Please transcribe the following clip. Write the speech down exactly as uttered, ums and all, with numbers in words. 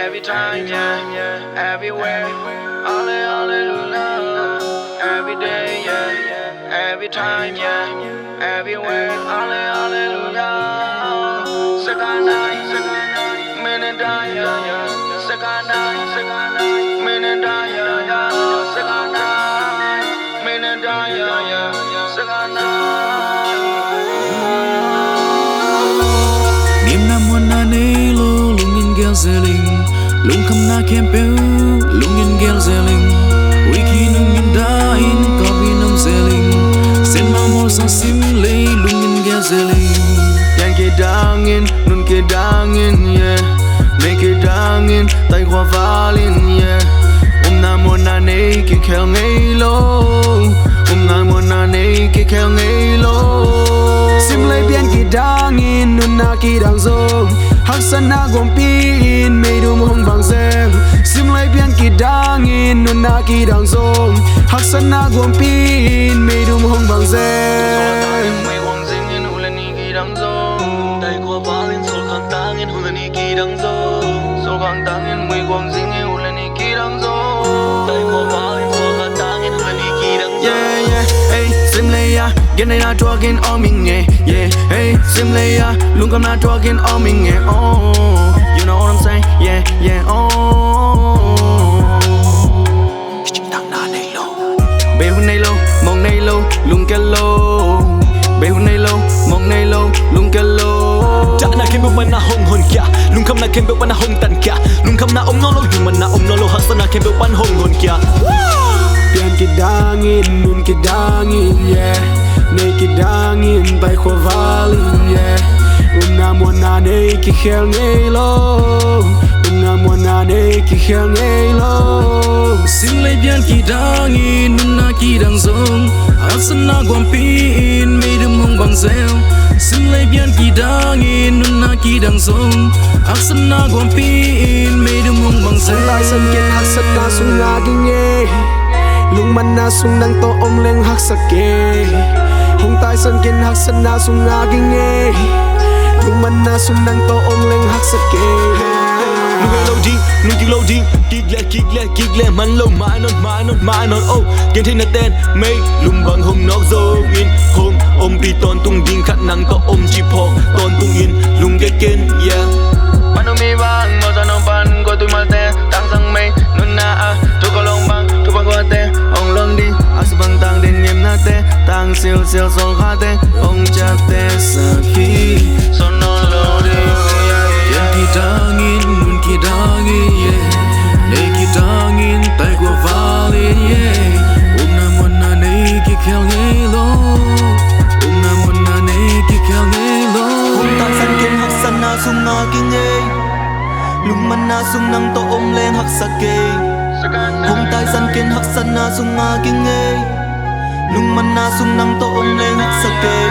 Every time, yeah, yeah, everywhere. Alle, alleluia. Every day, yeah, yeah, every time, yeah, everywhere. Alle, alleluia. Sakanai, sakanai, minadai, yeah, yeah. Sakanai, sakanai, minadai, yeah, yeah. Sakanai, minadai, yeah, yeah. Ngimna muanna nei lo, lungin gel zeling. Lungkhamna khempeuh, lungin gel zeling. Wiki nungin dain, kawin om zeling. Sen mamol sa sim lei, lungin gel zeling. Pian kidangin, nun kidangin, yeah. Nei kidangin, tai khua valin, yeah. Upna muanna nei kikhel ngei lo. Upna muanna nei kikhel ngei lo. Sim lei pian kidangin, nunna kidang zong haksatna guampi in meidum hong bang zel. Sim lei pian kidangin, nunna kidang zong haksatna guampi in meidum hong bang zel. Yeah, yeah, hey, sim lei a, gen nei na tuakin om ing e. Yeah, hey, sim lei a, lungkhamna tuakin om ing e. Oh, you know what I'm saying? Yeah, yeah, oh. Bei hun nei lo, mong nei lo, lungkel lo. Bei hun nei lo, mong nei lo, lungkel lo. Dahna khempeuh pan a hong honkhia, lungkhamna khempeuh pan a hong tankhia. Lungkhamna om nawn lo, lungmanna om nawn lo, haksatna khempeuh pan hong honkhia. Pian kidangin, nun kidangin, yeah. Nei kidangin, pai khua valin, yeah. Upna muanna nei kikhel ngei lo. Upna muanna nei kikhel ngei lo. Sim lei pian kidangin, nunna kidang zong haksatna guampi in meidum hong bang zel. Sim lei pian kidangin, nunna kidang zong haksatna guampi in meidum hong bang zel. Hong taisan ken haksatna sung ngak ing e. Lungmanna sung nang tawh om leng haksa kei. Hong taisan ken haksatna sung ngak ing e. Lungmanna sung nang tawh om leng haksa kei. Lunghel lo ding, lungkik lo ding. Kik le, kik le, kik le. Man lo, man on, man on, man on. Oh, gen theihna ten meilum bang hong nawk zongin, hong ompih tawntung ding khat nang tawh om cih phawk tawntungin lungkia ken, yeah. Pan om hi bang, mawhsa nong pan, kua tui malte, tang sang mei, nunna a, thu kawlawng bang, thupha khuate, hong lawng ding, a si bang tang den ngimnate, tang silsil sawlkhate, hong ciaptehsak hi, sawn nawn lo ding. Pian kidangin, nun kidangin, yeah. Nei kidangin, tai khua valin, yeah. Upna muanna nei kikhel ngei lo. Upna muanna nei kikhel ngei lo. Hong taisan ken haksatna sung ngak ing e. Lungmanna sung nang tawh om leng haksa kei. Hong taisan ken haksatna sung ngak ing e. Lungmanna sung nang tawh om leng haksa kei.